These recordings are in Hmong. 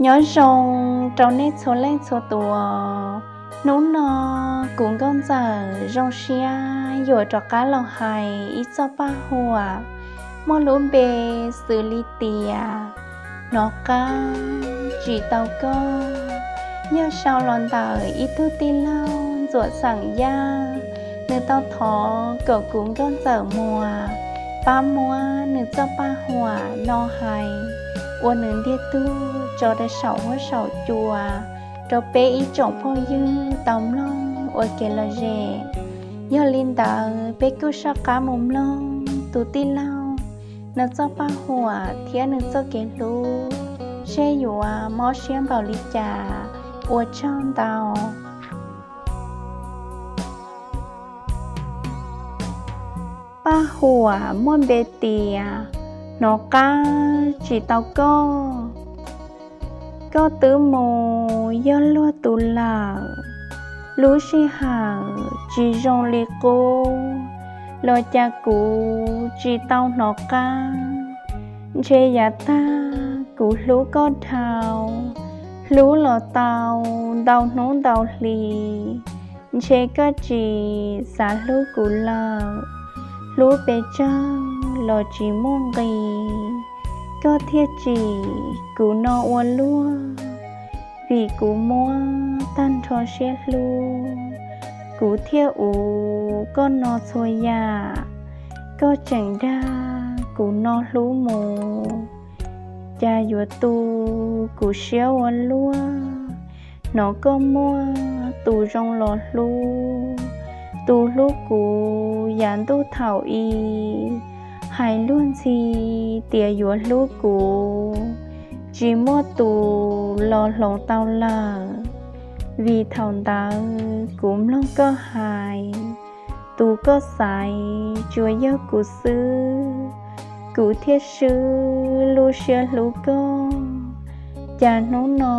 Nyob zoo rau nej txhua leej txhua tus. Hnub no kuv Nkauj Ntxawm zoo siab yuav rov qab los hais ib txoj paj huam muaj lub npe xws li tias Hnov Qab Tsis Tau Koj. Yog sau los ntawm ib tug tij laug Ntxuam Xeem Yaj, nws tau thov kom kuv Nkauj Ntxawm Muas pab muab nws txoj paj huam no hais ua nws ntiag tug tso rau saum huab saum cua rau peb ib tsoom phooj ywg tau mloog ua kev lom zem. Yog li ntawd peb kuj soj qab mus mloog tus tij laug nws txoj paj huam thiab nws txoj kev hlub seb yuav mob siab npaum li cas. Ua tsaug ntau. Paj huam muaj npe tias Hnov Qab Tsis Tau Koj. Koj twb mus yog luag tus lawm, lub sij hawm tsis zoo li qub, los cas kuv tsis tau hnov qab. Ntshe yav tag kuv hlub koj dhau, hlub los tau ntau hnub ntau hli, ntshe koj tsis xav hlub kuv lawm. Hlub pes tsawg los tsis muaj nqis, koj thiaj tsim kuv no ua luag. Vim kuv muab tag nrho siab hlub, kuv thiaj ua koj no txhua yam. Koj tseem dag kuv no hlub mus, cas yuav tu kuv siab ua luaj. Hnov koj muaj tus zoo los hlub, tus hlub kuv yav ntuj thaum i, hais luag ntxhi tias yuav hlub kuv, tsis muaj tus los hloov tau lawm. Vim thaum ntawd kuv mloog koj hais, tus koj xaiv tsuas yog kuv xwb, kuv thiaj swb lub siab hlub koj. Cas hnub no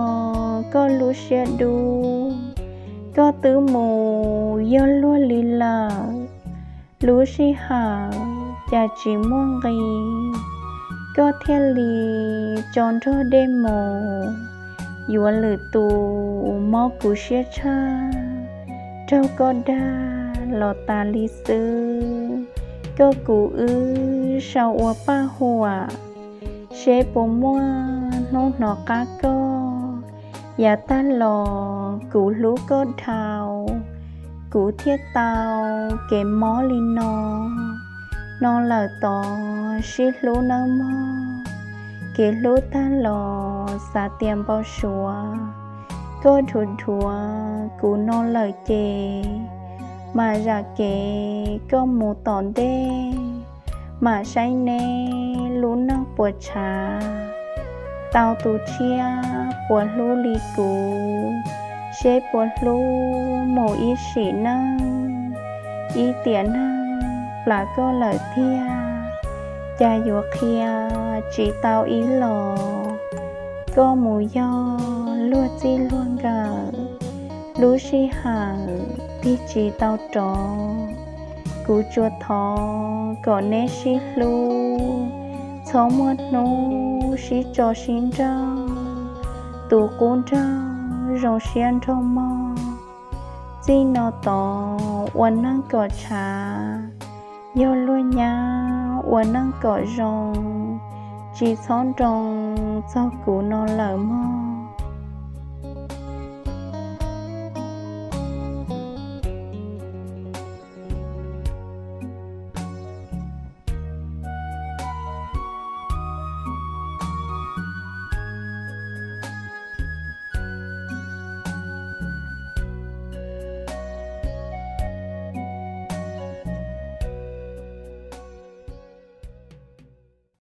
koj lub siab dub, koj twb mus yog luag li lawm. Lub sij hawm cas tsis muaj nqis, koj thiaj li tso nrog dej mus yuav lwm tus, mob kuv siab tshaj. Raug koj dag los tas li xwb, koj kuv wb sau ua paj huam, seb puas muaj hnub hnov qab koj. Yav tag los kuv hlub koj dhau, kuv thiaj tau kev mob li no. No lawm tod sib hlub nawb mog, kev hlub tag los xav tias npau suav. Koj dhuav dhuav kuv no lawm ces, mam zam kev koj mus tom ntej, mam saib neb lub neej puas tshav. Tau tus tshiab puas hlub li kuv, seb puas hlub mus ib sim neej. Ib tiam neeg plam koj lawm tiag, cas yuav qhia tsis tau ib los. Koj mus yog luag txij luag nkawm, lub sij hawm tig tsis tau rov. Kuv tsuas thov kom neb sib hlub, txhob muaj hnub sib tso sib nrauj. Tus qub nraug zoo siab nrog mog, txij no tod ua neej kom tshav. Yog luag nyab ua neej kom zoo, tsis txhob nroo txog kuv no lawm mog.